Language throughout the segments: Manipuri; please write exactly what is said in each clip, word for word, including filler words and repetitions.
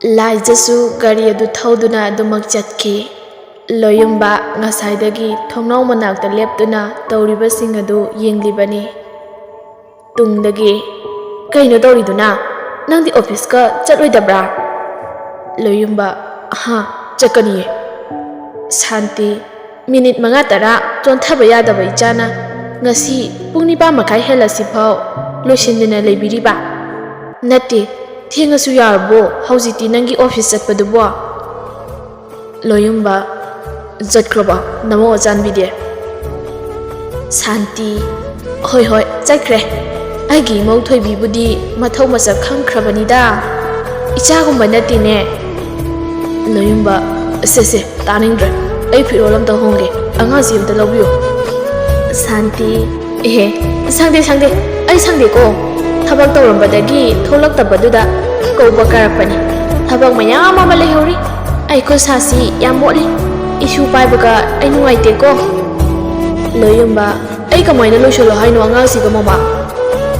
ꯂꯥꯏꯖꯁꯨ ꯒꯥꯔꯤ ꯑꯗꯨ ꯊꯧꯗꯨꯅ ꯑꯗꯨꯃꯛ ꯆꯠꯈꯤ꯫ ꯂꯣꯌꯨꯝꯕ ꯉꯁꯥꯏꯗꯒꯤ ꯊꯣꯡꯅꯥꯎ ꯃꯅꯥꯛꯇ ꯂꯦꯞꯇꯨꯅ ꯇꯧꯔꯤꯕꯁꯤꯡ ꯑꯗꯨ ꯌꯦꯡꯂꯤꯕꯅꯤ꯫ ꯇꯨꯡꯗꯒꯤ, "ꯀꯩꯅꯣ ꯇꯧꯔꯤꯗꯨꯅ? ꯅꯪꯗꯤ ꯑꯣꯐꯤꯁꯀ ꯆꯠꯂꯣꯏꯗꯕ꯭ꯔꯥ?" ꯂꯣꯌꯨꯝꯕ, "ꯑꯍꯥ, ꯆꯠꯀꯅꯤꯌꯦ꯫" ꯁꯥꯟꯇꯤ, "ꯃꯤꯅꯤꯠ ꯃꯉꯥ ꯇꯔꯥ ꯆꯣꯟꯊꯕ ꯌꯥꯗꯕ ꯏꯆꯥꯅ ꯉꯁꯤ ꯄꯨꯡ ꯅꯤꯄꯥꯟ ꯃꯈꯥꯏ ꯍꯦꯜꯂꯁꯤꯐꯥꯎ ꯂꯣꯏꯁꯤꯟꯗꯅ ꯂꯩꯕꯤꯔꯤꯕ? ꯅꯠꯇꯦ, ꯊꯦꯡꯉꯁꯨ ꯌꯥꯔꯕꯣ ꯍꯧꯖꯤꯛꯇꯤ ꯅꯪꯒꯤ ꯑꯣꯐꯤꯁ ꯆꯠꯄꯗꯨꯕꯣ?" ꯂꯣꯌꯨꯝꯕ, "ꯆꯠꯈ꯭ꯔꯕ ꯅꯃꯧ ꯑꯆꯥꯟꯕꯤꯗꯤ?" ꯁꯥꯟꯇꯤ, "ꯍꯣꯏ, ꯍꯣꯏ, ꯆꯠꯈ꯭ꯔꯦ꯫ ꯑꯩꯒꯤ ꯏꯃꯧ ꯊꯣꯏꯕꯤꯕꯨꯗꯤ ꯃꯊꯧ ꯃꯁꯛ ꯈꯪꯈ꯭ꯔꯕꯅꯤꯗ꯫ ꯏꯆꯥꯒꯨꯝꯕ ꯅꯠꯇꯦꯅꯦ꯫" ꯂꯣꯌꯨꯝꯕ, "ꯁꯦ, ꯁꯦ, ꯇꯥꯅꯤꯡꯗ꯭ꯔꯦ꯫ ꯑꯩ ꯐꯤꯔꯣꯜ ꯑꯝꯇ ꯍꯣꯡꯒꯦ꯫ ꯑꯉꯥꯡꯁꯤ ꯑꯝꯇ ꯂꯧꯕꯤꯌꯨ꯫" ꯁꯥꯟꯇꯤ, "ꯑꯦꯍꯦ, ꯁꯪꯗꯦ, ꯁꯪꯗꯦ꯫ ꯑꯩ ꯁꯪꯗꯦꯀꯣ꯫ ꯊꯕꯛ ꯇꯧꯔꯝꯕꯗꯒꯤ ꯊꯣꯛꯂꯛꯇꯕꯗꯨꯗ ꯀꯧꯕ ꯀꯥꯔꯛꯄꯅꯤ꯫ ꯊꯕꯛ ꯃꯌꯥꯝ ꯑꯃ ꯂꯩꯍꯧꯔꯤ꯫ ꯑꯩ ꯈꯨꯠ ꯁꯥꯁꯤ ꯌꯥꯝ ꯃꯣꯠꯂꯤ꯫ ꯏꯁꯨ ꯄꯥꯏꯕꯒ ꯑꯩ ꯅꯨꯡꯉꯥꯏꯇꯦꯀꯣ꯫" ꯂꯣꯌꯨꯝꯕ, "ꯑꯩ ꯀꯃꯥꯏꯅ ꯂꯣꯏꯁꯤꯜꯂꯣ ꯍꯥꯏꯅꯣ ꯑꯉꯥꯡꯁꯤꯒ, ꯃꯃꯥ?"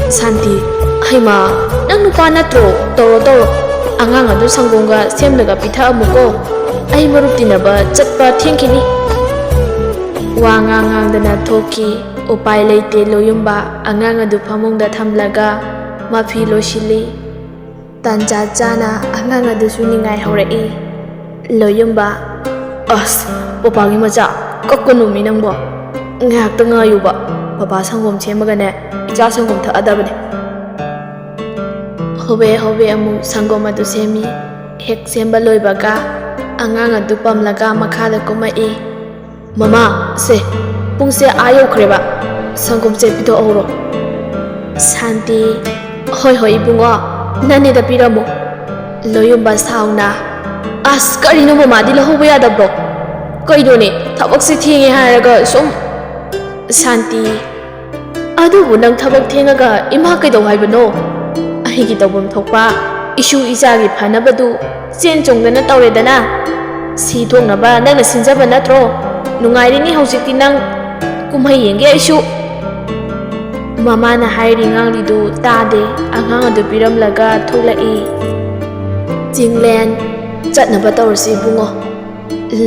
ꯁꯥꯟꯇꯤ, "ꯍꯩꯃꯥ, ꯅꯪ ꯅꯨꯄꯥ ꯅꯠꯇ꯭ꯔꯣ? ꯇꯧꯔꯣ, ꯇꯧꯔꯣ꯫ ꯑꯉꯥꯡ ꯑꯗꯨ ꯁꯪꯒꯣꯝꯒ ꯁꯦꯝꯂꯒ ꯄꯤꯊꯛꯑꯝꯃꯨꯀꯣ꯫ ꯑꯩ ꯃꯔꯨꯞ ꯇꯤꯟꯅꯕ ꯆꯠꯄ ꯊꯦꯡꯈꯤꯅꯤ꯫" ꯋꯥ ꯉꯥꯡ ꯉꯥꯡꯗꯅ ꯊꯣꯛꯈꯤ꯫ ꯎꯄꯥꯏ ꯂꯩꯇꯦ, ꯂꯣꯌꯨꯝꯕ ꯑꯉꯥꯡ ꯑꯗꯨ ꯐꯃꯨꯡꯗ ꯊꯝꯂꯒ ꯃꯐꯤ ꯂꯣꯏꯁꯤꯜꯂꯤ꯫ ꯇꯥꯟꯖꯥ ꯆꯥꯅ ꯑꯉꯥꯡ ꯑꯗꯨꯁꯨ ꯅꯤꯡꯉꯥꯏ ꯍꯧꯔꯛꯏ꯫ ꯂꯣꯌꯨꯝꯕ, "ꯑꯁ, ꯄꯄꯥꯒꯤ ꯃꯆꯥ, ꯀꯞꯀꯅꯨꯃꯤ ꯅꯪꯕꯣ꯫ ꯉꯥꯏꯍꯥꯛꯇ ꯉꯥꯏꯌꯨꯕ꯫ ꯄꯄꯥ ꯁꯪꯒꯣꯝ ꯁꯦꯝꯃꯒꯅꯦ, ꯏꯆꯥ ꯁꯪꯒꯣꯝ ꯊꯛꯑꯗꯕꯅꯦ꯫" ꯍꯣꯕꯦ ꯍꯣꯕꯦ ꯑꯃꯨꯛ ꯁꯪꯒꯣꯝ ꯑꯗꯨ ꯁꯦꯝꯃꯤ꯫ ꯍꯦꯛ ꯁꯦꯝꯕ ꯂꯣꯏꯕꯒ ꯑꯉꯥꯡ ꯑꯗꯨ ꯄꯝꯂꯒ ꯃꯈꯥꯗ ꯀꯨꯝꯃꯛꯏ꯫ "ꯃꯃꯥ, ꯁꯦ, ꯄꯨꯡꯁꯦ ꯑꯥ ꯌꯧꯈ꯭ꯔꯦꯕ, ꯁꯪꯒꯣꯝꯁꯦ ꯄꯤꯊꯣꯛꯍꯧꯔꯣ꯫" ꯁꯥꯟꯇꯤ, "ꯍꯣꯏ, ꯍꯣꯏ, ꯏꯕꯨꯡꯉꯣ, ꯅꯅꯦꯗ ꯄꯤꯔꯝꯃꯣ꯫" ꯂꯣꯌꯨꯝꯕ ꯁꯥꯎꯅ, "ꯑꯁ, ꯀꯔꯤꯅꯣ ꯃꯃꯥꯗꯤ ꯂꯧꯍꯧꯕ ꯌꯥꯗꯕ꯭ꯔꯣ? ꯀꯩꯅꯣꯅꯦ, ꯊꯕꯛꯁꯦ ꯊꯦꯡꯉꯦ ꯍꯥꯏꯔꯒ ꯁꯨꯝ꯫" ꯁꯥꯟꯇꯤ, "ꯑꯗꯨꯕꯨ ꯅꯪ ꯊꯕꯛ ꯊꯦꯡꯉꯒ ꯏꯃꯥ ꯀꯩꯗꯧ ꯍꯥꯏꯕꯅꯣ? ꯑꯩꯒꯤ ꯇꯧꯐꯝ ꯊꯣꯛꯄ ꯏꯁꯨ ꯏꯆꯥꯒꯤ ꯐꯅꯕꯗꯨ ꯆꯦꯟ ꯆꯣꯡꯗꯅ ꯇꯧꯔꯦꯗꯅ꯫ ꯁꯤ ꯊꯣꯛꯅꯕ ꯅꯪꯅ ꯁꯤꯟꯖꯕ ꯅꯠꯇ꯭ꯔꯣ? ꯅꯨꯡꯉꯥꯏꯔꯤꯅꯤ ꯍꯧꯖꯤꯛꯇꯤ ꯅꯪ꯫ ꯀꯨꯝꯍꯩ ꯌꯦꯡꯒꯦ ꯑꯩꯁꯨ꯫" ꯃꯃꯥꯅ ꯍꯥꯏꯔꯤ ꯉꯥꯡꯂꯤꯗꯨ ꯇꯥꯗꯦ꯫ ꯑꯉꯥꯡ ꯑꯗꯨ ꯄꯤꯔꯝꯂꯒ ꯊꯣꯛꯂꯛꯏ꯫ ꯆꯤꯡꯂꯦꯟ, ꯆꯠꯅꯕ ꯇꯧꯔꯁꯤ ꯏꯕꯨꯡꯉꯣ꯫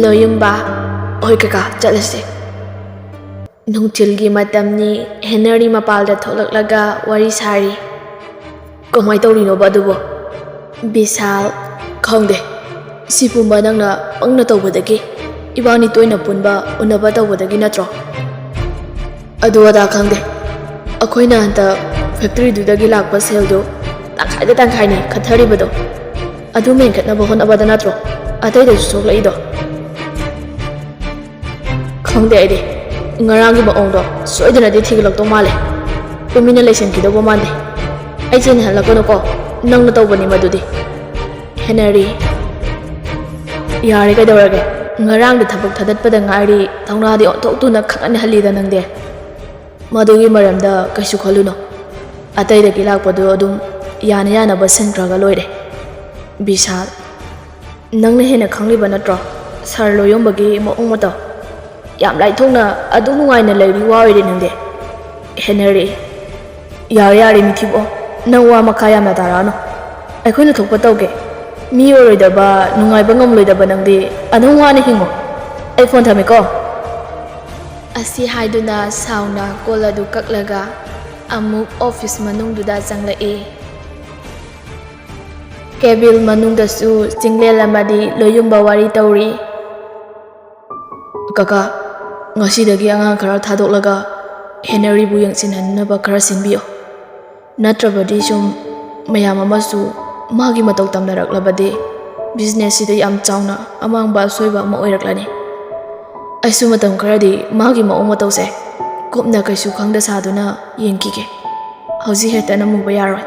ꯂꯣꯌꯨꯝꯕ, ꯍꯣꯏ ꯀꯀꯥ, ꯆꯠꯂꯁꯤ꯫ ꯅꯨꯡꯊꯤꯜꯒꯤ ꯃꯇꯝꯅꯤ꯫ ꯍꯦꯅꯔꯤ ꯃꯄꯥꯜꯗ ꯊꯣꯛꯂꯛꯂꯒ ꯋꯥꯔꯤ ꯁꯥꯔꯤ꯫ ꯀꯃꯥꯏ ꯇꯧꯔꯤꯅꯣꯕ ꯑꯗꯨꯕꯣ? ꯕꯤꯁꯥꯜ, ꯈꯪꯗꯦ꯫ ꯁꯤ ꯄꯨꯝꯕ ꯅꯪꯅ ꯄꯪꯅ ꯇꯧꯕꯗꯒꯤ꯫ ꯏꯕꯥꯅꯤ ꯇꯣꯏꯅ ꯄꯨꯟꯕ, ꯎꯅꯕ ꯇꯧꯕꯗꯒꯤ ꯅꯠꯇ꯭ꯔꯣ? ꯑꯗꯨ ꯑꯗꯥ ꯈꯪꯗꯦ꯫ ꯑꯩꯈꯣꯏꯅ ꯍꯟꯗꯛ ꯐꯦꯛꯇꯔꯤꯗꯨꯗꯒꯤ ꯂꯥꯛꯄ ꯁꯦꯜꯗꯨ ꯇꯪꯈꯥꯏꯗ ꯇꯪꯈꯥꯏꯅꯤ ꯈꯠꯊꯔꯤꯕꯗꯣ꯫ ꯑꯗꯨ ꯃꯦꯟꯈꯠꯅꯕ ꯍꯣꯠꯅꯕꯗ ꯅꯠꯇ꯭ꯔꯣ ꯑꯇꯩꯗꯁꯨ ꯁꯣꯛꯂꯛꯏꯗꯣ? ꯈꯪꯗꯦ ꯑꯩꯗꯤ꯫ ꯉꯔꯥꯡꯒꯤ ꯃꯑꯣꯡꯗꯣ ꯁꯣꯏꯗꯅꯗꯤ ꯊꯤꯒꯠꯂꯛꯇꯧ ꯃꯥꯜꯂꯦ꯫ ꯇꯨꯃꯤꯟꯅ ꯂꯩꯁꯟꯈꯤꯗꯧꯕ ꯃꯥꯟꯗꯦ꯫ ꯑꯩ ꯆꯦꯟꯍꯜꯂꯛꯀꯅꯨꯀꯣ꯫ ꯅꯪꯅ ꯇꯧꯕꯅꯤ ꯃꯗꯨꯗꯤ꯫ ꯍꯦꯅꯔꯤ꯫ ꯌꯥꯔꯦ, ꯀꯩꯗꯧꯔꯒꯦ? ꯉꯔꯥꯡꯗ ꯊꯕꯛ ꯊꯥꯗꯠꯄꯗ ꯉꯥꯏꯔꯤ, ꯊꯧꯅꯥꯗꯤ ꯑꯣꯟꯊꯣꯛꯇꯨꯅ ꯈꯪꯍꯟꯍꯜꯂꯤꯗ ꯅꯪꯗꯤ꯫ ꯃꯗꯨꯒꯤ ꯃꯔꯝꯗ ꯀꯩꯁꯨ ꯈꯜꯂꯨꯅꯨ꯫ ꯑꯇꯩꯗꯒꯤ ꯂꯥꯛꯄꯗꯨ ꯑꯗꯨꯝ ꯌꯥꯅ ꯌꯥꯅꯕ ꯁꯤꯟꯈ꯭ꯔꯒ ꯂꯣꯏꯔꯦ꯫ ꯕꯤꯁꯥꯜ, ꯅꯪꯅ ꯍꯦꯟꯅ ꯈꯪꯂꯤꯕ ꯅꯠꯇ꯭ꯔꯣ ꯁꯥꯔ ꯂꯣꯌꯣꯝꯕꯒꯤ ꯃꯑꯣꯡ ꯃꯇꯧ? ꯌꯥꯝ ꯂꯥꯏꯊꯣꯛꯅ ꯑꯗꯨꯝ ꯅꯨꯡꯉꯥꯏꯅ ꯂꯩꯔꯤ ꯋꯥ ꯑꯣꯏꯔꯦ ꯅꯪꯗꯤ꯫ ꯍꯦꯅꯔꯤ꯫ ꯌꯥꯔꯦ, ꯌꯥꯔꯦ, ꯃꯤꯊꯤꯕꯣ꯫ ꯅꯪ ꯋꯥ ꯃꯈꯥ ꯌꯥꯝꯅ ꯇꯥꯔꯛꯑꯅꯨ꯫ ꯑꯩꯈꯣꯏꯅ ꯊꯣꯛꯄ ꯇꯧꯒꯦ꯫ ꯃꯤ ꯑꯣꯏꯔꯣꯏꯗꯕ, ꯅꯨꯡꯉꯥꯏꯕ ꯉꯝꯂꯣꯏꯗꯕ ꯅꯪꯗꯤ ꯑꯗꯨꯝ ꯋꯥꯅ ꯍꯤꯡꯉꯣ꯫ ꯑꯩ ꯐꯣꯟ ꯊꯝꯃꯦꯀꯣ꯫ ꯑꯁꯤ ꯍꯥꯏꯗꯨꯅ ꯁꯥꯎꯅ ꯀꯣꯜ ꯑꯗꯨ ꯀꯛꯂꯒ ꯑꯃꯨꯛ ꯑꯣꯐꯤꯁ ꯃꯅꯨꯡꯗꯨꯗ ꯆꯪꯂꯛꯏ꯫ ꯀꯦꯕꯤꯜ ꯃꯅꯨꯡꯗꯁꯨ ꯆꯤꯡꯂꯦꯟ ꯑꯃꯗꯤ ꯂꯣꯌꯨꯝꯕ ꯋꯥꯔꯤ ꯇꯧꯔꯤ꯫ ꯀꯀꯥ, ꯉꯁꯤꯗꯒꯤ ꯑꯉꯥꯡ ꯈꯔ ꯊꯥꯗꯣꯛꯂꯒ ꯍꯦꯅꯔꯤꯕꯨ ꯌꯦꯡꯁꯤꯟꯍꯟꯅꯕ ꯈꯔ ꯁꯤꯟꯕꯤꯌꯣ꯫ ꯅꯠꯇ꯭ꯔꯕꯗꯤ ꯁꯨꯝ ꯃꯌꯥꯝ ꯑꯃꯁꯨ ꯃꯥꯒꯤ ꯃꯇꯧ ꯇꯝꯅꯔꯛꯂꯕꯗꯤ ꯕꯤꯖꯤꯅꯦꯁꯁꯤꯗ ꯌꯥꯝ ꯆꯥꯎꯅ ꯑꯃꯥꯡꯕ ꯑꯁꯣꯏꯕ ꯑꯃ ꯑꯣꯏꯔꯛꯂꯅꯤ꯫ ꯑꯩꯁꯨ ꯃꯇꯝ ꯈꯔꯗꯤ ꯃꯥꯒꯤ ꯃꯑꯣꯡ ꯃꯇꯧꯁꯦ ꯀꯨꯞꯅ ꯀꯩꯁꯨ ꯈꯪꯗ ꯁꯥꯗꯨꯅ ꯌꯦꯡꯈꯤꯒꯦ꯫ ꯍꯧꯖꯤꯛ ꯍꯦꯛꯇ ꯅꯝꯃꯨꯕ ꯌꯥꯔꯣꯏ꯫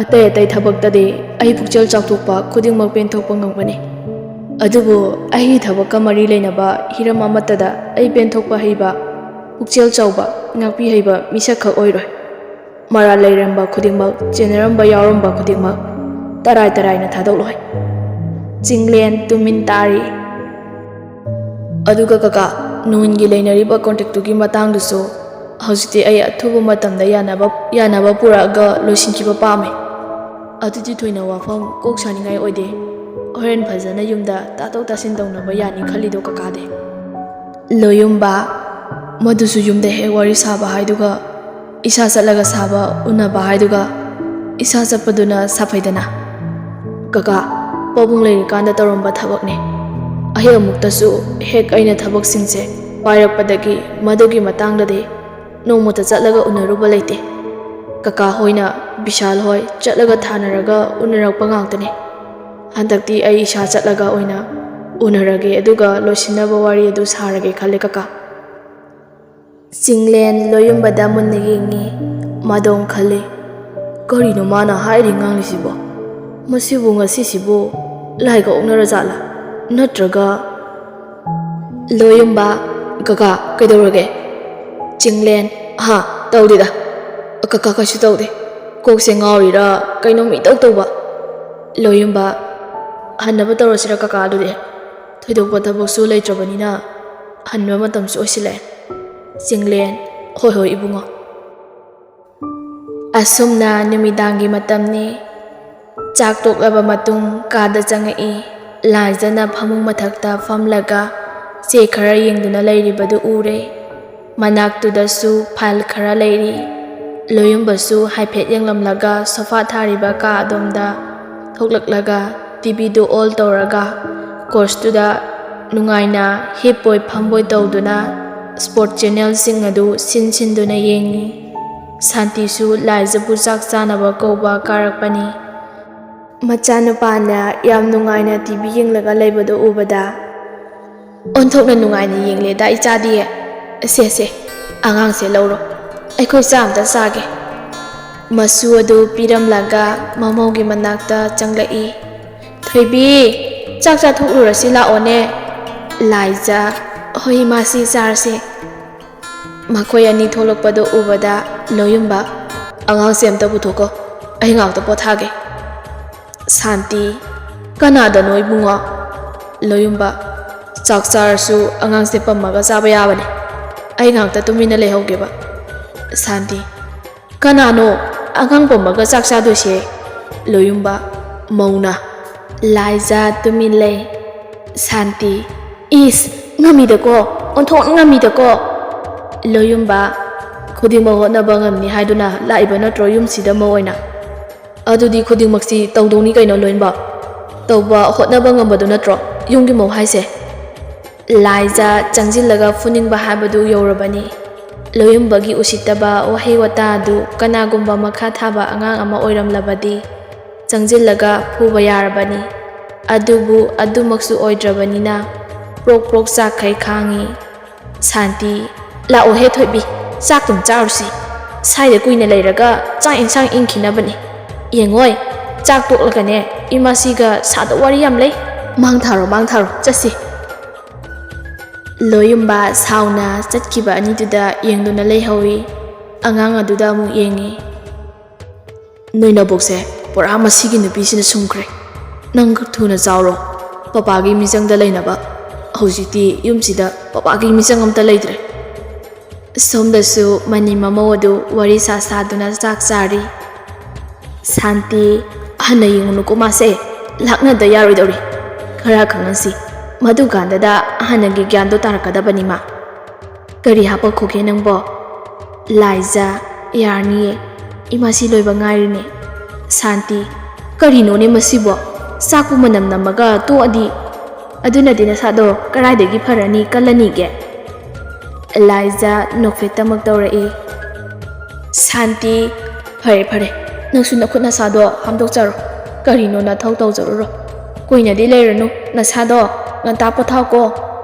ꯑꯇꯩ ꯑꯇꯩ ꯊꯕꯛꯇꯗꯤ ꯑꯩ ꯄꯨꯛꯆꯦꯜ ꯆꯥꯎꯊꯣꯛꯄ ꯈꯨꯗꯤꯡꯃꯛ ꯄꯦꯟꯊꯣꯛꯄ ꯉꯝꯒꯅꯤ, ꯑꯗꯨꯕꯨ ꯑꯩꯒꯤ ꯊꯕꯛꯀ ꯃꯔꯤ ꯂꯩꯅꯕ ꯍꯤꯔꯝ ꯑꯃꯠꯇꯗ ꯑꯩ ꯄꯦꯟꯊꯣꯛꯄ ꯍꯩꯕ, ꯄꯨꯛꯆꯦꯜ ꯆꯥꯎꯕ, ꯉꯥꯛꯄꯤ ꯍꯩꯕ ꯃꯤꯁꯛꯈꯛ ꯑꯣꯏꯔꯣꯏ꯫ ꯃꯔꯥꯜ ꯂꯩꯔꯝꯕ ꯈꯨꯗꯤꯡꯃꯛ, ꯆꯦꯟꯅꯔꯝꯕ ꯌꯥꯎꯔꯝꯕ ꯈꯨꯗꯤꯡꯃꯛ ꯇꯔꯥꯏ ꯇꯔꯥꯏꯅ ꯊꯥꯗꯣꯛꯂꯣꯏ꯫ ꯆꯤꯡꯂꯦꯟ ꯇꯨꯃꯤꯟ ꯇꯥꯔꯤ꯫ ꯑꯗꯨꯒ ꯀꯀꯥ, ꯅꯨꯡꯒꯤ ꯂꯩꯅꯔꯤꯕ ꯀꯣꯟꯇ꯭ꯔꯦꯛꯇꯨꯒꯤ ꯃꯇꯥꯡꯗꯨꯁꯨ ꯍꯧꯖꯤꯛꯇꯤ ꯑꯩ ꯑꯊꯨꯕ ꯃꯇꯝꯗ ꯌꯥꯅꯕ, ꯌꯥꯅꯕ ꯄꯨꯔꯛꯑꯒ ꯂꯣꯏꯁꯤꯟꯈꯤꯕ ꯄꯥꯝꯃꯤ꯫ ꯑꯗꯨꯗꯤ ꯊꯣꯏꯅ ꯋꯥꯐꯝ ꯀꯣꯛ ꯁꯥꯅꯤꯡꯉꯥꯏ ꯑꯣꯏꯗꯦ꯫ ꯍꯣꯔꯦꯟ ꯐꯖꯅ ꯌꯨꯝꯗ ꯇꯥꯊꯣꯛ ꯇꯥꯁꯤꯟ ꯇꯧꯅꯕ ꯌꯥꯅꯤ ꯈꯜꯂꯤꯗꯣ ꯀꯀꯥꯗꯤ꯫ ꯂꯣꯌꯨꯝꯕ, ꯃꯗꯨꯁꯨ ꯌꯨꯝꯗ ꯍꯦꯛ ꯋꯥꯔꯤ ꯁꯥꯕ ꯍꯥꯏꯗꯨꯒ, ꯏꯁꯥ ꯆꯠꯂꯒ ꯁꯥꯕ ꯎꯅꯕ ꯍꯥꯏꯗꯨꯒ, ꯏꯁꯥ ꯆꯠꯄꯗꯨꯅ ꯁꯥꯐꯩꯗꯅ꯫ ꯀꯀꯥ, ꯄꯥꯕꯨꯡ ꯂꯩꯔꯤꯀꯥꯟꯗ ꯇꯧꯔꯝꯕ ꯊꯕꯛꯅꯦ꯫ ꯑꯍꯤꯡ ꯑꯃꯨꯛꯇꯁꯨ ꯍꯦꯛ ꯑꯩꯅ ꯊꯕꯛꯁꯤꯡꯁꯦ ꯄꯥꯏꯔꯛꯄꯗꯒꯤ ꯃꯗꯨꯒꯤ ꯃꯇꯥꯡꯗꯗꯤ ꯅꯣꯡꯃꯇ ꯆꯠꯂꯒ ꯎꯅꯔꯨꯕ ꯂꯩꯇꯦ꯫ ꯀꯀꯥ ꯍꯣꯏꯅ ꯕꯤꯁꯥꯜ ꯍꯣꯏ ꯆꯠꯂꯒ ꯊꯥꯅꯔꯒ ꯎꯅꯔꯛꯄ ꯉꯥꯛꯇꯅꯦ꯫ ꯍꯟꯗꯛꯇꯤ ꯑꯩ ꯏꯁꯥ ꯆꯠꯂꯒ ꯑꯣꯏꯅ ꯎꯅꯔꯒꯦ, ꯑꯗꯨꯒ ꯂꯣꯏꯁꯤꯟꯅꯕ ꯋꯥꯔꯤ ꯑꯗꯨ ꯁꯥꯔꯒꯦ ꯈꯜꯂꯦ ꯀꯀꯥ꯫ ꯆꯤꯡꯂꯦꯟ ꯂꯣꯌꯨꯝꯕꯗ ꯃꯨꯟꯅ ꯌꯦꯡꯉꯤ꯫ ꯃꯥꯗꯣꯡ ꯈꯜꯂꯤ, "ꯀꯔꯤꯅꯣ ꯃꯥꯅ ꯍꯥꯏꯔꯤ ꯉꯥꯡꯂꯤꯁꯤꯕꯣ? ꯃꯁꯤꯕꯨ ꯉꯁꯤꯁꯤꯕꯨ ꯂꯥꯏꯒ ꯑꯣꯛꯅꯔꯖꯥꯠꯂꯥ? ꯅꯠꯇ꯭ꯔꯒ?" ꯂꯣꯌꯨꯝꯕ, "ꯀꯀꯥ, ꯀꯩꯗꯧꯔꯒꯦ?" ꯆꯤꯡꯂꯦꯟ, "ꯍꯥ, ꯇꯧꯗꯦꯗ꯫ ꯀꯀꯥ, ꯀꯩꯁꯨ ꯇꯧꯗꯦ꯫ ꯀꯣꯛꯁꯦ ꯉꯥꯎꯔꯤꯔꯥ ꯀꯩꯅꯣꯝ ꯏꯇꯧ ꯇꯧꯕ꯫" ꯂꯣꯌꯨꯝꯕ, "ꯍꯟꯅꯕ ꯇꯧꯔꯁꯤꯔ ꯀꯀꯥ ꯑꯗꯨꯗꯤ? ꯊꯣꯏꯗꯣꯛꯄ ꯊꯕꯛꯁꯨ ꯂꯩꯇ꯭ꯔꯕꯅꯤꯅ ꯍꯟꯕ ꯃꯇꯝꯁꯨ ꯑꯣꯏꯁꯤꯜꯂꯛꯑꯦ꯫" ꯆꯤꯡꯂꯦꯟ, "ꯍꯣꯏ ꯍꯣꯏ ꯏꯕꯨꯡꯉꯣ꯫" ꯑꯁꯨꯝꯅ ꯅꯨꯃꯤꯗꯥꯡꯒꯤ ꯃꯇꯝꯅꯤ꯫ ꯆꯥꯛ ꯇꯣꯛꯂꯕ ꯃꯇꯨꯡ ꯀꯥꯗ ꯆꯪꯉꯛꯏ꯫ ꯂꯥꯏꯖꯅ ꯐꯃꯨꯡ ꯃꯊꯛꯇ ꯐꯝꯂꯒ ꯆꯦ ꯈꯔ ꯌꯦꯡꯗꯨꯅ ꯂꯩꯔꯤꯕꯗꯨ ꯎꯔꯦ꯫ ꯃꯅꯥꯛꯇꯨꯗꯁꯨ ꯐꯥꯏꯜ ꯈꯔ ꯂꯩꯔꯤ꯫ ꯂꯣꯌꯨꯝꯕꯁꯨ ꯍꯥꯏꯐꯦꯠ ꯌꯦꯡꯂꯝꯂꯒ ꯁꯣꯐꯥ ꯊꯥꯔꯤꯕ ꯀꯥ ꯑꯗꯣꯝꯗ ꯊꯣꯛꯂꯛꯂꯒ ꯇꯤꯚꯤꯗꯨ ꯑꯣꯜ ꯇꯧꯔꯒ ꯀꯣꯆꯇꯨꯗ ꯅꯨꯡꯉꯥꯏꯅ ꯍꯤꯞꯄꯣꯏ ꯐꯝꯕꯣꯏ ꯇꯧꯗꯨꯅ ꯁ꯭ꯄꯣꯔꯠ ꯆꯦꯅꯦꯜꯁꯤꯡ ꯑꯗꯨ ꯁꯤꯟ ꯁꯤꯟꯗꯨꯅ ꯌꯦꯡꯉꯤ꯫ ꯁꯥꯟꯇꯤꯁꯨ ꯂꯥꯏꯖꯕꯨ ꯆꯥꯛ ꯆꯥꯅꯕ ꯀꯧꯕ ꯀꯥꯔꯛꯄꯅꯤ꯫ ꯃꯆꯥꯅꯨꯄꯥꯅ ꯌꯥꯝ ꯅꯨꯡꯉꯥꯏꯅ ꯇꯤꯚꯤ ꯌꯦꯡꯂꯒ ꯂꯩꯕꯗꯨ ꯎꯕꯗ, "ꯑꯣꯟꯊꯣꯛꯅ ꯅꯨꯡꯉꯥꯏꯅ ꯌꯦꯡꯂꯦꯗ ꯏꯆꯥꯗꯤ꯫ ꯁꯦ, ꯁꯦ, ꯑꯉꯥꯡꯁꯦ ꯂꯧꯔꯣ, ꯑꯩꯈꯣꯏ ꯆꯥ ꯑꯝꯇ ꯆꯥꯒꯦ꯫" ꯃꯁꯨ ꯑꯗꯨ ꯄꯤꯔꯝꯂꯒ ꯃꯃꯧꯒꯤ ꯃꯅꯥꯛꯇ ꯆꯪꯂꯛꯏ꯫ "ꯊꯣꯏꯕꯤ, ꯆꯥꯛ ꯆꯥꯊꯣꯛꯂꯨꯔꯁꯤ ꯂꯥꯛꯑꯣꯅꯦ꯫" ꯂꯥꯏꯖ, "ꯍꯣꯏ ꯏꯃꯥꯁꯤ, ꯆꯥꯔꯁꯦ꯫" ꯃꯈꯣꯏ ꯑꯅꯤ ꯊꯣꯛꯂꯛꯄꯗꯨ ꯎꯕꯗ ꯂꯣꯌꯨꯝꯕ, "ꯑꯉꯥꯡꯁꯦ ꯑꯝꯇ ꯄꯨꯊꯣꯛꯀꯣ, ꯑꯩ ꯉꯥꯛꯇ ꯄꯣꯊꯥꯒꯦ꯫" ꯁꯥꯟꯇꯤ, "ꯀꯅꯥꯗꯅꯣ ꯏꯕꯨꯡꯉꯣ?" ꯂꯣꯌꯨꯝꯕ, "ꯆꯥꯛ ꯆꯥꯔꯁꯨ ꯑꯉꯥꯡꯁꯦ ꯄꯝꯃꯒ ꯆꯥꯕ ꯌꯥꯕꯅꯦ, ꯑꯩ ꯉꯥꯛꯇ ꯇꯨꯃꯤꯟꯅ ꯂꯩꯍꯧꯒꯦꯕ꯫" ꯁꯥꯟꯇꯤ, "ꯀꯅꯥꯅꯣ ꯑꯉꯥꯡ ꯄꯝꯃꯒ ꯆꯥꯛ ꯆꯥꯗꯣꯏꯁꯦ?" ꯂꯣꯌꯨꯝꯕ, ꯃꯧꯅ꯫ ꯂꯥꯏꯖꯥ, ꯇꯨꯃꯤꯟ ꯂꯩ꯫ ꯁꯥꯟꯇꯤ, ꯏꯁ, ꯉꯝꯃꯤꯗꯀꯣ, ꯑꯣꯟꯊꯣꯛꯅ ꯉꯝꯃꯤꯗꯀꯣ꯫ ꯂꯣꯌꯨꯝꯕ, ꯈꯨꯗꯤꯡꯃꯛ ꯍꯣꯠꯅꯕ ꯉꯝꯅꯤ ꯍꯥꯏꯗꯨꯅ ꯂꯥꯛꯏꯕ ꯅꯠꯇ꯭ꯔꯣ ꯌꯨꯝꯁꯤꯗ ꯃꯧ ꯑꯣꯏꯅ? ꯑꯗꯨꯗꯤ ꯈꯨꯗꯤꯡꯃꯛꯁꯤ ꯇꯧꯗꯧꯅꯤ ꯀꯩꯅꯣ ꯂꯣꯏꯅꯃꯛ꯫ ꯇꯧꯕ ꯍꯣꯠꯅꯕ ꯉꯝꯕꯗꯨ ꯅꯠꯇ꯭ꯔꯣ ꯌꯨꯝꯒꯤ ꯃꯧ ꯍꯥꯏꯁꯦ? ꯂꯥꯏꯖꯥ ꯆꯪꯁꯤꯜꯂꯒ ꯐꯨꯅꯤꯡꯕ ꯍꯥꯏꯕꯗꯨ ꯌꯧꯔꯕꯅꯤ꯫ ꯂꯣꯌꯨꯝꯕꯒꯤ ꯎꯁꯤꯠꯇꯕ ꯋꯥꯍꯩ ꯋꯥꯇꯥ ꯑꯗꯨ ꯀꯅꯥꯒꯨꯝꯕ ꯃꯈꯥ ꯊꯥꯕ ꯑꯉꯥꯡ ꯑꯃ ꯑꯣꯏꯔꯝꯂꯕꯗꯤ ꯆꯪꯁꯤꯜꯂꯒ ꯐꯨꯕ ꯌꯥꯔꯕꯅꯤ꯫ ꯑꯗꯨꯕꯨ ꯑꯗꯨꯃꯛꯁꯨ ꯑꯣꯏꯗ꯭ꯔꯕꯅꯤꯅ ꯄ꯭ꯔꯣꯛ ꯄ꯭ꯔꯣꯛ ꯆꯥꯛꯈꯩ ꯈꯥꯡꯉꯤ꯫ ꯁꯥꯟꯇꯤ, ꯂꯥꯛꯑꯣꯍꯦ ꯊꯣꯏꯕꯤ, ꯆꯥꯛꯇꯨꯝ ꯆꯥꯔꯨꯁꯤ꯫ ꯁꯥꯏꯗ ꯀꯨꯏꯅ ꯂꯩꯔꯒ ꯆꯥꯛ ꯏꯟꯁꯥꯡ ꯏꯪꯈꯤꯅꯕꯅꯤ꯫ ꯌꯦꯡꯉꯣꯏ, ꯆꯥꯛ ꯇꯣꯛꯂꯒꯅꯦ ꯏꯃꯥꯁꯤꯒ ꯁꯥꯗꯧ ꯋꯥꯔꯤ ꯌꯥꯝ ꯂꯩ꯫ ꯃꯥꯡ ꯊꯥꯔꯣ, ꯃꯥꯡ ꯊꯥꯔꯣ, ꯆꯠꯁꯤ꯫ ꯂꯣꯌꯨꯝꯕ ꯁꯥꯎꯅ ꯆꯠꯈꯤꯕ ꯑꯅꯤꯗꯨꯗ ꯌꯦꯡꯗꯨꯅ ꯂꯩꯍꯧꯏ꯫ ꯑꯉꯥꯡ ꯑꯗꯨꯗ ꯑꯃꯨꯛ ꯌꯦꯡꯉꯤ꯫ ꯅꯣꯏ ꯅꯕꯨꯛꯁꯦ ꯄꯨꯔꯥ ꯃꯁꯤꯒꯤ ꯅꯨꯄꯤꯁꯤꯅ ꯁꯨꯝꯈ꯭ꯔꯦ꯫ ꯅꯪ ꯊꯨꯅ ꯆꯥꯎꯔꯣ, ꯄꯄꯥꯒꯤ ꯃꯤꯆꯪꯗ ꯂꯩꯅꯕ꯫ ꯍꯧꯖꯤꯛꯇꯤ ꯌꯨꯝꯁꯤꯗ ꯄꯄꯥꯒꯤ ꯃꯤꯆꯪ ꯑꯝꯇ ꯂꯩꯇ꯭ꯔꯦ꯫ ꯁꯣꯝꯗꯁꯨ ꯃꯅꯤ ꯃꯃꯧ ꯑꯗꯨ ꯋꯥꯔꯤ ꯁꯥ ꯁꯥꯗꯨꯅ ꯆꯥꯛ ꯆꯥꯔꯤ꯫ ꯁꯥꯟꯇꯤ, ꯍꯟꯅ ꯌꯦꯡꯉꯨꯅꯨꯀꯣ ꯃꯥꯁꯦ, ꯂꯥꯛꯅꯗ ꯌꯥꯔꯣꯏꯗꯧꯔꯤ꯫ ꯈꯔ ꯈꯪꯍꯟꯁꯤ, ꯃꯗꯨꯀꯥꯟꯗꯗ ꯍꯥꯟꯅꯒꯤ ꯒ꯭ꯌꯥꯟꯗꯣ ꯇꯥꯔꯛꯀꯗꯕꯅꯤ ꯃꯥ꯫ ꯀꯔꯤ ꯍꯥꯄꯛꯈꯣꯒꯦ ꯅꯪꯕꯣ? ꯂꯥꯏꯖꯥ, ꯌꯥꯔꯅꯤꯌꯦ, ꯏꯃꯥꯁꯤ ꯂꯣꯏꯕ ꯉꯥꯏꯔꯤꯅꯦ꯫ ꯁꯥꯟꯇꯤ, ꯀꯔꯤꯅꯣꯅꯦ ꯃꯁꯤꯕꯣ? ꯆꯥꯛꯄꯨ ꯃꯅꯝ ꯅꯝꯃꯒ ꯇꯣꯛꯑꯗꯤ? ꯑꯗꯨꯅꯗꯤ ꯅꯁꯥꯗꯣ ꯀꯔꯥꯏꯗꯒꯤ ꯐꯔꯅꯤ, ꯀꯜꯂꯅꯤꯒꯦ? ꯂꯥꯏꯖꯥ ꯅꯣꯛꯐꯦꯠꯇꯃꯛ ꯇꯧꯔꯛꯏ꯫ ꯁꯥꯟꯇꯤ, ꯐꯔꯦ ꯐꯔꯦ, ꯅꯪꯁꯨ ꯅꯈꯨꯠ ꯅꯁꯥꯗꯣ ꯍꯥꯝꯗꯣꯛꯆꯔꯣ꯫ ꯀꯔꯤꯅꯣ ꯅꯊꯧ ꯇꯧꯖꯔꯨꯔꯣ꯫ ꯀꯨꯏꯅꯗꯤ ꯂꯩꯔꯅꯨ, ꯅꯁꯥꯗꯣ ꯉꯟꯇꯥ ꯄꯣꯊꯥꯎꯀꯣ꯫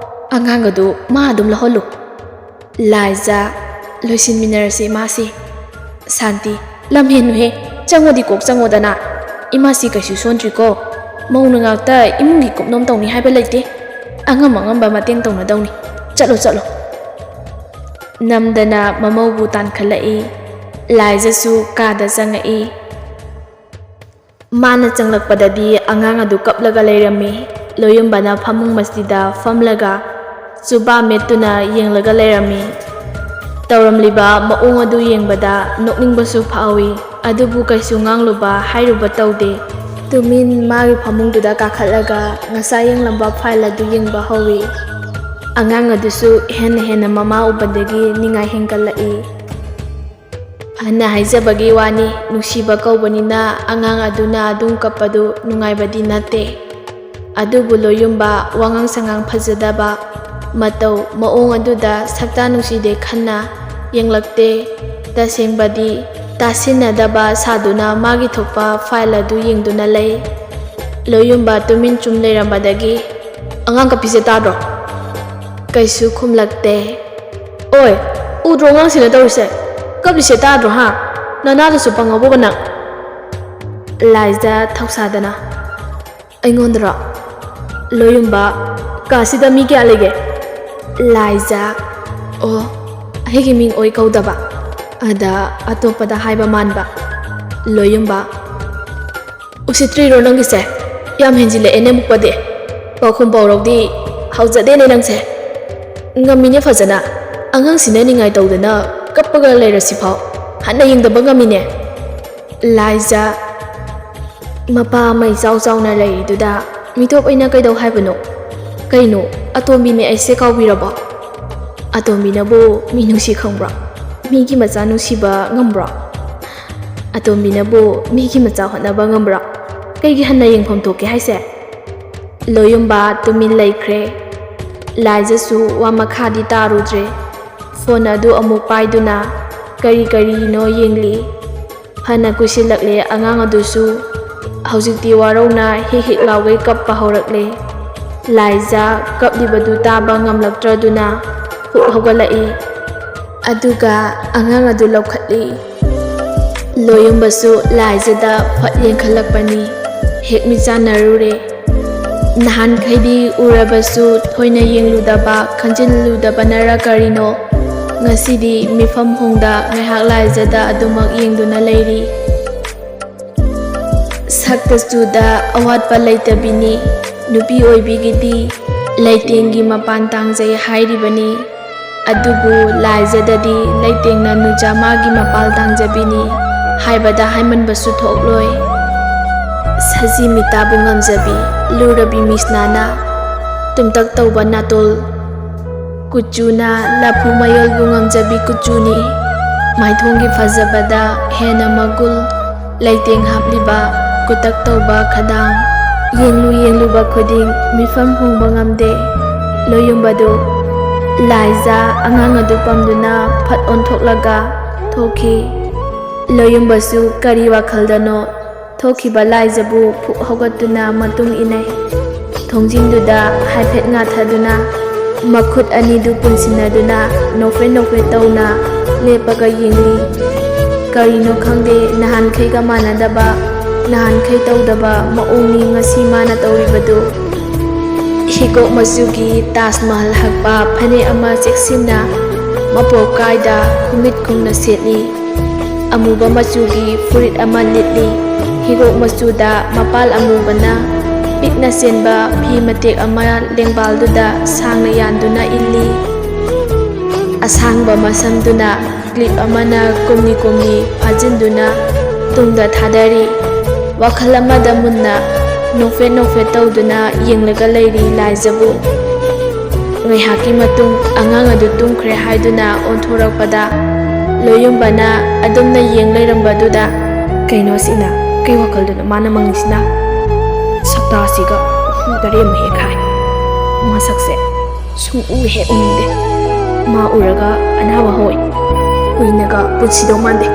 ꯑꯉꯥꯡ ꯑꯗꯨ ꯃꯥ ꯑꯗꯨꯝ ꯂꯧꯍꯜꯂꯨ꯫ ꯂꯥꯏꯖꯥ, ꯂꯣꯏꯁꯤꯟꯃꯤꯟꯅꯔꯁꯤ ꯃꯥꯁꯤ꯫ ꯁꯥꯟꯇꯤ, ꯂꯝ ꯍꯦꯟꯅꯨꯍꯦ, ꯆꯪꯉꯣꯗꯤ ꯀꯣꯛ ꯆꯪꯉꯣꯗꯅ꯫ ꯏꯃꯥꯁꯤ ꯀꯩꯁꯨ ꯁꯣꯟꯗ꯭ꯔꯤꯀꯣ꯫ ꯃꯧꯅ ꯉꯥꯛꯇ ꯏꯃꯨꯡꯒꯤ ꯀꯨꯞꯅꯣꯝ ꯇꯧꯅꯤ ꯍꯥꯏꯕ ꯂꯩꯇꯦ꯫ ꯑꯉꯝ ꯑꯉꯝꯕ ꯃꯇꯦꯡ ꯇꯧꯅꯗꯧꯅꯤ꯫ ꯆꯠꯂꯣ, ꯆꯠꯂꯣ꯫ ꯅꯝꯗꯅ ꯃꯃꯧꯕꯨ ꯇꯥꯟꯈꯠꯂꯛꯏ꯫ ꯂꯥꯏꯖꯥꯁꯨ ꯀꯥꯗ ꯆꯪꯉꯛꯏ꯫ ꯃꯥꯅ ꯆꯪꯂꯛꯄꯗꯗꯤ ꯑꯉꯥꯡ ꯑꯗꯨ ꯀꯞꯂꯒ ꯂꯩꯔꯝꯃꯤ꯫ ꯂꯣꯌꯨꯝꯕꯅ ꯐꯃꯨꯡ ꯃꯁꯤꯗ ꯐꯝꯂꯒ ꯆꯨꯕꯥ ꯃꯦꯠꯇꯨꯅ ꯌꯦꯡꯂꯒ ꯂꯩꯔꯝꯃꯤ꯫ ꯇꯧꯔꯝꯂꯤꯕ ꯃꯑꯣꯡ ꯑꯗꯨ ꯌꯦꯡꯕꯗ ꯅꯣꯛꯅꯤꯡꯕꯁꯨ ꯐꯥꯎꯏ꯫ ꯑꯗꯨꯕꯨ ꯀꯩꯁꯨ ꯉꯥꯡꯂꯨꯕ ꯍꯥꯏꯔꯨꯕ ꯇꯧꯗꯦ꯫ ꯇꯨꯃꯤꯟ ꯃꯥꯒꯤ ꯐꯃꯨꯡꯗꯨꯗ ꯀꯥꯈꯠꯂꯒ ꯉꯁꯥꯏ ꯌꯦꯡꯂꯝꯕ ꯐꯥꯏꯜ ꯑꯗꯨ ꯌꯦꯡꯕ ꯍꯧꯏ꯫ ꯑꯉꯥꯡ ꯑꯗꯨꯁꯨ ꯍꯦꯟꯅ ꯍꯦꯟꯅ ꯃꯃꯥ ꯎꯕꯗꯒꯤ ꯅꯤꯡꯉꯥꯏ ꯍꯦꯟꯒꯠꯂꯛꯏ꯫ ꯐꯅ ꯍꯥꯏꯖꯕꯒꯤ ꯋꯥꯅꯤ, ꯅꯨꯡꯁꯤꯕ ꯀꯧꯕꯅꯤꯅ ꯑꯉꯥꯡ ꯑꯗꯨꯅ ꯑꯗꯨꯝ ꯀꯞꯄꯗꯨ ꯅꯨꯡꯉꯥꯏꯕꯗꯤ ꯅꯠꯇꯦ꯫ ꯑꯗꯨꯕꯨ ꯂꯣꯌꯨꯝꯕ ꯋꯥꯉꯥꯡ ꯁꯉꯥꯡ ꯐꯖꯗꯕ, ꯃꯇꯧ ꯃꯑꯣꯡ ꯑꯗꯨꯗ ꯁꯛꯇꯥ ꯅꯨꯡꯁꯤꯗꯦ ꯈꯟꯅ ꯌꯦꯡꯂꯛꯇꯦ꯫ ꯇꯁꯦꯡꯕꯗꯤ ꯇꯥꯁꯤꯟꯅꯗꯕ ꯁꯥꯗꯨꯅ ꯃꯥꯒꯤ ꯊꯣꯛꯄ ꯐꯥꯏꯜ ꯑꯗꯨ ꯌꯦꯡꯗꯨꯅ ꯂꯩ꯫ ꯂꯣꯌꯨꯝꯕ ꯇꯨꯃꯤꯟ ꯆꯨꯝ ꯂꯩꯔꯝꯕꯗꯒꯤ "ꯑꯉꯥꯡ ꯀꯞꯄꯤꯁꯦ ꯇꯥꯗ꯭ꯔꯣ?" ꯀꯩꯁꯨ ꯈꯨꯝꯂꯛꯇꯦ꯫ "ꯑꯣꯏ, ꯎꯗ꯭ꯔꯣ ꯑꯉꯥꯡꯁꯤꯅ ꯇꯧꯔꯤꯁꯦ? ꯀꯞꯂꯤꯁꯦ ꯇꯥꯗ꯭ꯔꯣ, ꯍꯥ? ꯅꯅꯥꯗꯨꯁꯨ ꯄꯪꯉꯧꯕꯕ ꯅꯪ?" ꯂꯥꯏꯖ ꯊꯧꯁꯥꯗꯅ꯫ "ꯑꯩꯉꯣꯟꯗꯔꯣ?" ꯂꯣꯌꯨꯝꯕ, "ꯀꯥꯁꯤꯗ ꯃꯤ ꯀꯌꯥ ꯂꯩꯒꯦ?" ꯂꯥꯏꯖ, "ꯑꯣ, ꯑꯩꯒꯤ ꯃꯤꯡ ꯑꯣꯏ ꯀꯧꯗꯕ, ꯑꯗ ꯑꯇꯣꯞꯄꯗ ꯍꯥꯏꯕ ꯃꯥꯟꯕ꯫" ꯂꯣꯌꯨꯝꯕ, "ꯎꯁꯤꯠꯇ꯭ꯔꯤꯔꯣ ꯅꯪꯒꯤꯁꯦ? ꯌꯥꯝ ꯍꯦꯟꯖꯤꯜꯂꯛꯑꯦꯅꯦ ꯃꯨꯛꯄꯗꯤ꯫ ꯄꯥꯎꯈꯨꯝ ꯄꯥꯎꯔꯧꯗꯤ ꯍꯧꯖꯗꯦꯅꯦ ꯅꯪꯁꯦ꯫ ꯉꯝꯃꯤꯅꯦ ꯐꯖꯅ꯫ ꯑꯉꯥꯡꯁꯤꯅ ꯅꯤꯡꯉꯥꯏ ꯇꯧꯗꯅ ꯀꯞꯄꯒ ꯂꯩꯔꯁꯤꯐꯥꯎ ꯍꯟꯅ ꯌꯦꯡꯗꯕ ꯉꯝꯃꯤꯅꯦ꯫" ꯂꯥꯏꯖ, "ꯃꯄꯥ ꯑꯃ ꯏꯆꯥꯎ ꯆꯥꯎꯅ ꯂꯩꯔꯤꯗꯨꯗ ꯃꯤꯇꯣꯞ ꯑꯩꯅ ꯀꯩꯗꯧ ꯍꯥꯏꯕꯅꯣ? ꯀꯩꯅꯣ, ꯑꯇꯣꯝꯕꯤꯅꯦ ꯑꯩꯁꯦ ꯀꯥꯎꯕꯤꯔꯕꯣ? ꯑꯇꯣꯝꯕꯤꯅꯕꯨ ꯃꯤ ꯅꯨꯡꯁꯤ ꯈꯪꯕ꯭ꯔꯣ? ꯃꯤꯒꯤ ꯃꯆꯥ ꯅꯨꯡꯁꯤꯕ ꯉꯝꯕ꯭ꯔꯣ? ꯑꯇꯣꯝꯕꯤꯅꯕꯨ ꯃꯤꯒꯤ ꯃꯆꯥ ꯍꯣꯠꯅꯕ ꯉꯝꯕ꯭ꯔꯣ? ꯀꯩꯒꯤ ꯍꯟꯅ ꯌꯦꯡꯐꯝ ꯊꯣꯛꯀꯦ ꯍꯥꯏꯁꯦ?" ꯂꯣꯌꯨꯝꯕ ꯇꯨꯃꯤꯟ ꯂꯩꯈ꯭ꯔꯦ꯫ ꯂꯥꯏꯖꯁꯨ ꯋꯥ ꯃꯈꯥꯗꯤ ꯇꯥꯔꯨꯗ꯭ꯔꯦ꯫ ꯐꯣꯟ ꯑꯗꯨ ꯑꯃꯨꯛ ꯄꯥꯏꯗꯨꯅ ꯀꯔꯤ ꯀꯔꯤꯅꯣ ꯌꯦꯡꯂꯤ꯫ ꯐꯅ ꯀꯨꯏꯁꯤꯜꯂꯛꯂꯦ ꯑꯉꯥꯡ ꯑꯗꯨꯁꯨ꯫ ꯍꯧꯖꯤꯛꯇꯤ ꯋꯥꯔꯧꯅ ꯍꯤꯛ ꯍꯤꯛ ꯂꯥꯎꯒꯩ ꯀꯞꯄ ꯍꯧꯔꯛꯂꯦ꯫ ꯂꯥꯏꯖ ꯀꯞꯂꯤꯕꯗꯨ ꯇꯥꯕ ꯉꯝꯂꯛꯇ꯭ꯔꯗꯨꯅ ꯍꯨꯛ ꯍꯧꯒꯠꯂꯛꯏ꯫ ꯑꯗꯨꯒ ꯑꯉꯥꯡ ꯑꯗꯨ ꯂꯧꯈꯠꯂꯤ꯫ ꯂꯣꯌꯨꯝꯕꯁꯨ ꯂꯥꯏꯖꯗ ꯐꯠ ꯌꯦꯡꯈꯠꯂꯛꯄꯅꯤ꯫ ꯍꯦꯛ ꯃꯤꯠꯆꯥꯟꯅꯔꯨꯔꯦ꯫ ꯅꯍꯥꯟꯈꯩꯗꯤ ꯎꯔꯕꯁꯨ ꯊꯣꯏꯅ ꯌꯦꯡꯂꯨꯗꯕ, ꯈꯟꯖꯤꯜꯂꯨꯗꯕꯅꯔ ꯀꯔꯤꯅꯣ, ꯉꯁꯤꯗꯤ ꯃꯤꯐꯝ ꯍꯣꯡꯗ ꯉꯥꯏꯍꯥꯛ ꯂꯥꯏꯖꯗ ꯑꯗꯨꯃꯛ ꯌꯦꯡꯗꯨꯅ ꯂꯩꯔꯤ꯫ ꯁꯛꯇ ꯆꯨꯗ ꯑꯋꯥꯠꯄ ꯂꯩꯇꯕꯤꯅꯤ꯫ ꯅꯨꯄꯤ ꯑꯣꯏꯕꯤꯒꯤꯗꯤ ꯂꯩꯇꯦꯡꯒꯤ ꯃꯄꯥꯟ ꯇꯥꯡꯖꯩ ꯍꯥꯏꯔꯤꯕꯅꯤ꯫ ꯑꯗꯨꯕꯨ ꯂꯥꯏꯖꯗꯗꯤ ꯂꯩꯇꯦꯡꯅ ꯅꯨꯖꯥ ꯃꯥꯒꯤ ꯃꯄꯥꯜ ꯇꯥꯡꯖꯕꯤꯅꯤ ꯍꯥꯏꯕꯗ ꯍꯥꯏꯃꯟꯕꯁꯨ ꯊꯣꯛꯂꯣꯏ꯫ ꯁꯖꯤ ꯃꯤꯇꯥꯕꯨ ꯉꯝꯖꯕꯤ, ꯂꯨꯔꯕꯤ ꯃꯤꯁꯅꯥꯅ ꯇꯨꯝꯇꯛ ꯇꯧꯕ ꯅꯥꯇꯣꯜ, ꯀꯨꯆꯨꯅ ꯂꯐꯨ ꯃꯌꯣꯜꯕꯨ ꯉꯝꯖꯕꯤ ꯀꯨꯆꯨꯅꯤ꯫ ꯃꯥꯏꯊꯣꯡꯒꯤ ꯐꯖꯕꯗ ꯍꯦꯟꯅ ꯃꯒꯨꯜ, ꯂꯩꯇꯦꯡ ꯍꯥꯞꯂꯤꯕ ꯀꯨꯇꯛ ꯇꯧꯕ ꯈꯗꯥꯡ꯫ ꯌꯦꯡꯂꯨ ꯌꯦꯡꯂꯨꯕ ꯈꯨꯗꯤꯡ ꯃꯤꯐꯝ ꯍꯣꯡꯕ ꯉꯝꯗꯦ꯫ ꯂꯣꯌꯨꯝꯕꯗꯨ ꯂꯥꯏꯖ ꯑꯉꯥꯡ ꯑꯗꯨ ꯄꯝꯗꯨꯅ ꯐꯠ ꯑꯣꯟꯊꯣꯛꯂꯒ ꯊꯣꯛꯈꯤ꯫ ꯂꯣꯌꯨꯝꯕꯁꯨ ꯀꯔꯤ ꯋꯥꯈꯜꯗꯅꯣ ꯊꯣꯛꯈꯤꯕ ꯂꯥꯏꯖꯕꯨ ꯐꯨꯛ ꯍꯧꯒꯠꯇꯨꯅ ꯃꯇꯨꯡ ꯏꯟꯅꯩ꯫ ꯊꯣꯡꯖꯤꯟꯗꯨꯗ ꯍꯥꯏꯐꯦꯠ ꯉꯥꯊꯗꯨꯅ, ꯃꯈꯨꯠ ꯑꯅꯤꯗꯨ ꯄꯨꯟꯁꯤꯟꯅꯗꯨꯅ ꯅꯣꯛꯐꯦꯠ ꯅꯣꯛꯐꯦꯠ ꯇꯧꯅ ꯂꯦꯞꯄꯒ ꯌꯦꯡꯂꯤ꯫ ꯀꯔꯤꯅꯣ ꯈꯪꯗꯦ, ꯅꯍꯥꯟꯈꯩꯒ ꯃꯥꯟꯅꯗꯕ, ꯅꯍꯥꯟꯈꯩ ꯇꯧꯗꯕ ꯃꯑꯣꯡꯅꯤ ꯉꯁꯤ ꯃꯥꯅ ꯇꯧꯔꯤꯕꯗꯨ꯫ ꯍꯤꯒꯣꯛ ꯃꯆꯨꯒꯤ ꯇꯥꯖ ꯃꯍꯜ ꯍꯛꯄ ꯐꯅꯦꯛ ꯑꯃ ꯆꯦꯛꯁꯤꯟꯅ ꯃꯄꯣꯞ ꯀꯥꯏꯗ ꯈꯨꯃꯤꯠ ꯈꯨꯝꯅ ꯁꯦꯠꯂꯤ꯫ ꯑꯃꯨꯕ ꯃꯆꯨꯒꯤ ꯐꯨꯔꯤꯠ ꯑꯃ ꯂꯤꯠꯂꯤ꯫ ꯍꯤꯒꯣꯛ ꯃꯆꯨꯗ ꯃꯄꯥꯜ ꯑꯃꯨꯕꯅ ꯄꯤꯛꯅ ꯆꯦꯟꯕ ꯐꯤ ꯃꯇꯦꯛ ꯑꯃ ꯂꯦꯡꯕꯥꯜꯗꯨꯗ ꯁꯥꯡꯅ ꯌꯥꯟꯗꯨꯅ ꯏꯜꯂꯤ꯫ ꯑꯁꯥꯡꯕ ꯃꯁꯝꯗꯨꯅ ꯀ꯭ꯂꯤꯞ ꯑꯃꯅ ꯀꯨꯝꯅꯤ ꯀꯨꯝꯅꯤ ꯐꯥꯖꯤꯟꯗꯨꯅ ꯇꯨꯡꯗ ꯊꯥꯗꯔꯤ꯫ ꯋꯥꯈꯜ ꯑꯃꯗ ꯃꯨꯟꯅ ꯅꯣꯛꯐꯦꯠ ꯅꯣꯛꯐꯦꯠ ꯇꯧꯗꯨꯅ ꯌꯦꯡꯂꯒ ꯂꯩꯔꯤ ꯂꯥꯏꯖꯕꯨ꯫ ꯉꯥꯏꯍꯥꯛꯀꯤ ꯃꯇꯨꯡ ꯑꯉꯥꯡ ꯑꯗꯨ ꯇꯨꯝꯈ꯭ꯔꯦ ꯍꯥꯏꯗꯨꯅ ꯑꯣꯟꯊꯣꯔꯛꯄꯗ ꯂꯣꯌꯨꯝꯕꯅ ꯑꯗꯨꯝꯅ ꯌꯦꯡ ꯂꯩꯔꯝꯕꯗꯨꯗ, "ꯀꯩꯅꯣ ꯁꯤꯅ? ꯀꯩ ꯋꯥꯈꯜꯗꯅꯣ ꯃꯥꯅ ꯃꯪꯉꯤꯁꯤꯅ? ꯁꯛꯇꯥꯁꯤꯒ ꯍꯨ ꯇꯔꯦꯝ ꯍꯦꯛ ꯈꯥꯏ꯫ ꯃꯁꯛꯁꯦ ꯁꯨꯡꯎ ꯍꯦꯛ ꯎꯅꯤꯡꯗꯦ꯫ ꯃꯥ ꯎꯔꯒ ꯑꯅꯥꯕ ꯍꯧꯏ꯫ ꯀꯨꯏꯅꯒ ꯄꯨꯟꯁꯤꯗꯧ ꯃꯥꯟꯗꯦ꯫"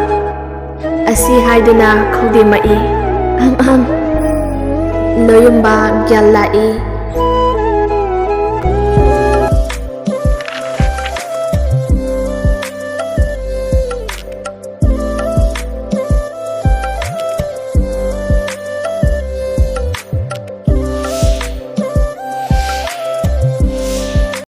ꯑꯁꯤ ꯍꯥꯏꯗꯨꯅ ꯈꯧꯗꯦꯝꯃꯛꯏ꯫ ꯑꯍꯝ ꯑꯍꯝ꯫ ꯂꯣꯌꯨꯝꯕ ꯒ꯭ꯌꯥꯟ ꯂꯥꯛꯏ꯫